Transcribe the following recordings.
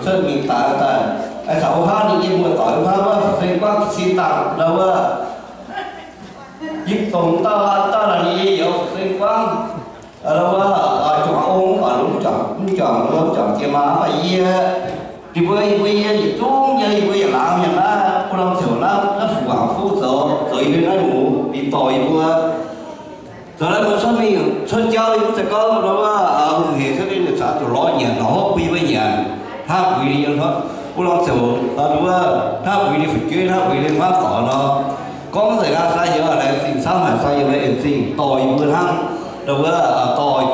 cuotv mingh daaih daaih, caux wuov hnangv ninh nyei muoz-doic wuov hnangv, fu'seng guangv cin dangh ndau wuov, yie dongh dauh dauh naaic ninh nyei youz fu'seng guangv, ndau wuov, juangc ong mv baac longc juangc, mv juangc, juangc jiex maa mv baac yie, ninh mbuo, yie mbuo yie yietc zungv nyei, yie mbuo yietc laangz mienh naaiv, buo norm ziouc naaiv, naaiv fuqv wangc fuqv zoux, zoux yie mbuo naaiv mux, ninh dorh yie mbuo zoux naaiv mbuo cuotv mingh cuotv jauv, yie mv zeiz gorngv ndau wuov, hungh hec cuotv mingh caux zuqc lorz nyanc, lorz hopv bun yie mbuo nyanc, hnangv uix ninh nyei buo norm ziouc, ndau wuov, hnangv uix ninh fu'jueiv, hnangv uix ninh hmuangv doic nor. Gorngv nzengc aqv, sai youz laengz zingh camv haic, sai youz laengz zingh dorh yie mbuo hnangv, ndau wuov, dorh,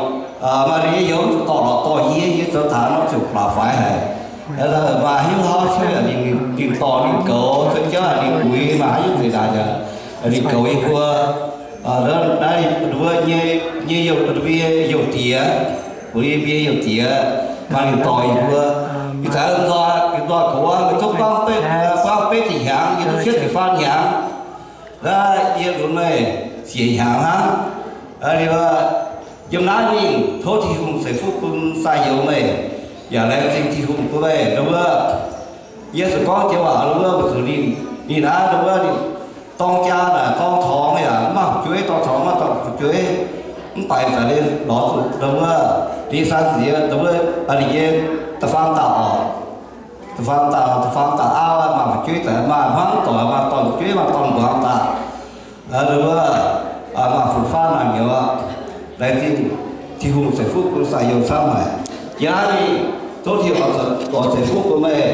maaih ninh nyei youz zuqc dorh lorqc, dorh yie, yie zoux taux norm ziouc baac faix haic. Maaih haaix nyungc hnangv cuotv ninh, ninh dorh ninh goux, cuotv jauv ninh uix, maaih haaix nyungc nzengc naaic, ninh goux yie mbuo. Naaiv mbuo nyei, nyei youh, mbuo nyei youh diex, mbuo nyei, mbuo nyei youh diex, maaih ninh dorh yie mbuo. Ih zanc nzoih, nzoih gox aqv, meih tov buangv betv, buangv betv ziepc hnyangx, yie tov cietv ziepc faam hnyangx. Naaiv yie lunx meih siec hnyangx hnangv. Liuz, yiem naaiv mingh tov Tin-Hungh ceix fuqv bun sai youz meih, yaac laengz zingh Tin-Hungh bun meih. Ndau wuov, yie zuqc gorngv jiex waac ndau wuov, weic zuqc ninh, ninh naaiv ndau wuov, ninh dorng jaa naaic dorng torngx yaac mv maaih fu'jueiv, dorng torngx mv maaih dorng fu'jueiv. Mv baac ih zanc ninh lorz zuqc ndau wuov, ninh san ziex ndau wuov, ninh nyei da'faam dauh oc. Da'faam dauh, da'faam dauh auv maaih fu'jueiv, maaih hmuangv doic, maaih dorn-jueiv, maaih dorn-mbuangz daaih. Ndau wuov, maaih fun-faqv naaic mienh aqv. Laengz zingh Tin-Hungh ceix fuqv bun sai youz camv haic. Yie naaiv mingh tov Tin-Hungh oix ceix fuqv bun meih.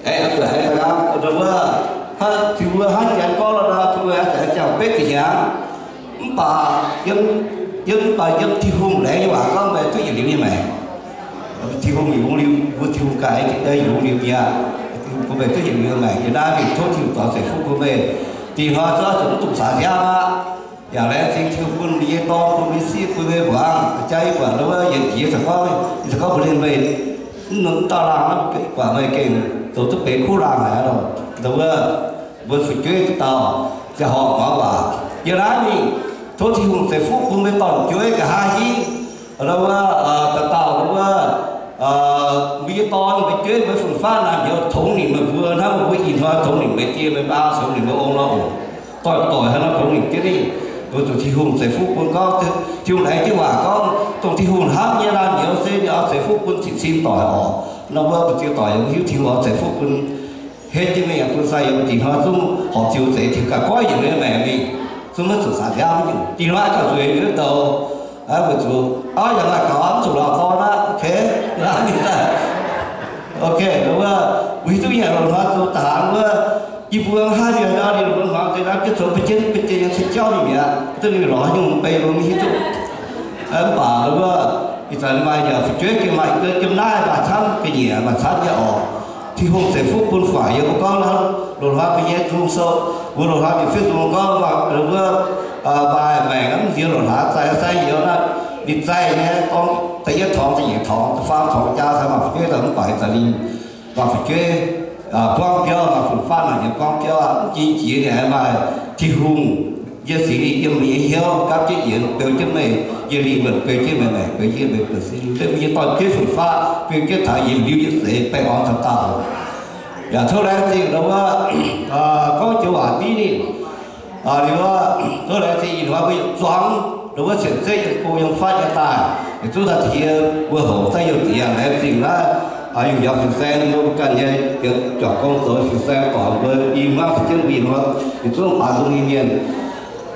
Aengx zuqc haiz daaih ndau wuov, Tin-Hungh hnangv janx gorngv nor, Tin-Hungh aengx zuqc haiz ziangh betv ziepc hnyangx. Mv baac yiem, yiem, mv baac yiem Tin-Hungh laengz nyei waac gorngv meih duqv yietc liuz nyei maengc. Tin-Hungh yungz liuz, mbuo Tin-Hungh gaax yungz liuz mi'aqv. Bun meih duqv yietc liuz nyei maengc. Yie naaiv mingh tov Tin-Hungh doix ceix fuqv bun meih. Dingc hnoi zungv zuqc mv dungx caux nziaamv aqv. Yaac laengz zingh Tin-Hungh bun meih nyei dorn, bun meih nyei siqv, bun meih mbuangz jaa, yie buatc ndau wuov yietc jiex caux gorngv, yie caux gorngv mbuox ninh meih, mv dauh laangh aqv, buatc meih gengh zoux duqv benx kuv laangh haic aqv. Ndau wuov, mbuo fu'jueiv dauh ziangh hoc muangx waac. Yie naaiv mingh tov Tin-Hungh ceix fuqv bun meih dorn-jueiv nqa'haav hingv. Ndau wuov, dauh dauh ndau wuov, mbuo nyei dorn, mbuo jueiv, mbuo fun-faqv naaic mbuo tongx nimc meih mbuo hnangv meih mbuo ih hnoi tongx nimc meih die meih maa, tongx nimc meih ong nor oc. Doic-doic haaix nor tongx nimc jienv ninh, mbuo zuqc Tin-Hungh ceix fuqv bun gorngv, Tin-Hungh laengz jienv waac gorngv, dongh Tin-Hungh hnamv nyei laanh nyouz se ninh oix ceix fuqv bun cin-cin doic oc. Nor wuov mbu'ziex doic yaac hiuv Tin-Hungh oix ceix fuqv bun henv jienv mingh yaac bun sai youz dingc hnoi zungv horpc Ziouv zeix Tin-Hungh ganh goiv yietc liuz maengc mingh, zungv maiv zuqc caux nziaamv nyungc. Dingc hnoi gauh nzueic liuz douc, weic zuqc auv yaac maaih gaux mv zuqc lorz dorn aqv. Ok, ok, wuov, mbuo hiuv duqv nyanc loz-hnoi zoux daaih wuov, yie mbuo haaix mienh nor, ninh loz-hnoi deix naaiv jienv zoux ba'jienv ba'jienv nyei ceix jauv ninh mi'aqv, duqv ninh lorz nyungc bei mbuo mv hiuv duqv. Mv baac wuov, ih zanc maaih yaac fu'jueiv gengh maaih yiem naaiv maaih camv ga'nyiec maaih camv nyei oc. Tin-Hungh ceix fuqv bun guangc yie mbuo gorngv nor, loz-hnoi mbuo nyei nzung sou, mbuo loz-hnoi mienh fiev nzung gorngv wuov, maaih maengc mv nziex loz-hnoi zaih sai youz naaiv, ninh zaih nyei gorngv da'yietv torngx, da'nyeic torngx, da'faam torngx jaa caux maaih fu'jueiv daaih mv baac ih zanc ninh maaih fu'jueiv buangv biauv, maaih fun-faqv naaic nyei buangv biauv aqv. Mv jiex ninh aengx maaih Tin-Hungh nyei Singx Lingh yiem ninh nyei hnyouv gapv jienv yienx beu jienv meih, yiem ninh wuonh beu jienv meih, maengc beu jienv meih, buonv sin meih nyei dorn-jueiv fun-faqv beu jienv taux yietc liuz yietc seix baengh orn taux daauh. Yaac tov laengz zingh ndau wuov, gorngv joux waac div ninh, liuz tov laengz zingh ih hnoi mbuo yietc zuangx ndau wuov cien zeiv yiem go yiem fatv nyei daaih, yietc zungv daaih tengx yie mbuo hoqc daaih youh diex. Laengz zingh naaiv yungh njaaux fin-saeng mbuo ganh nyei juangc gong zoux fin-saeng dorngc mbuo i mangv caux jienv mbuo ih hnoi yietc zungv baaux nzung nyei mienh,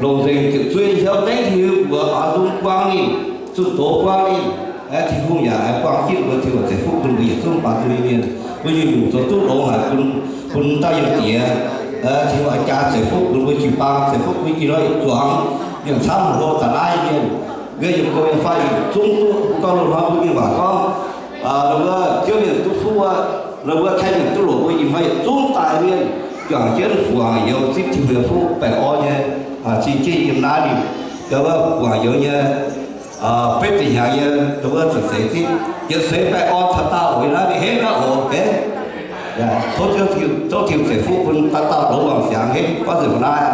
longc nzengc ziepc zuoqv nyei hnyouv dengv Tin-Hungh mbuox baaux nzung buang ninh, zunh doz buang ninh. Tin-Hungh yaac aengx buang jienv mbuo, Tin-Hungh ceix fuqv bun mbuo yietc zungv baaux nzung nyei mienh. Mbuo nyungc-nyungc zoux duqv longx haic, bun, bun dauh youh diex, Tin-Hungh jaa ceix fuqv bun mbuo jiu-baang, ceix fuqv bun ih hnoi yietc zuangx mienh camv hlo daaih naaiv mienh, yiem go yiem fatv yietc zungv duqv mbuo gorngv loz-hnoi mbuo mingh waac gorngv, wuov Ziouv mienh duqv fuqv wuov, wuov kaeqv mienh duqv loc mbuo ih hnoi yietc zungv daaih mienh, juangc jienv guangc youz zipv Tin-Hungh nyei fuqv baengh orn nyei, cing jienv yiem naaiv ninh, wuov guangc youz nyei betv ziepc hnyangx nyei, wuov zuqc seix zipv yietc seix baengh orn taux daauh oc. Yiem naaiv mingh henv naaiv oc. Tov Ziouv, tov Tin-Hungh ceix fuqv bun dauh dauh longx mangc siangx henv gorngv nzengc naaiv.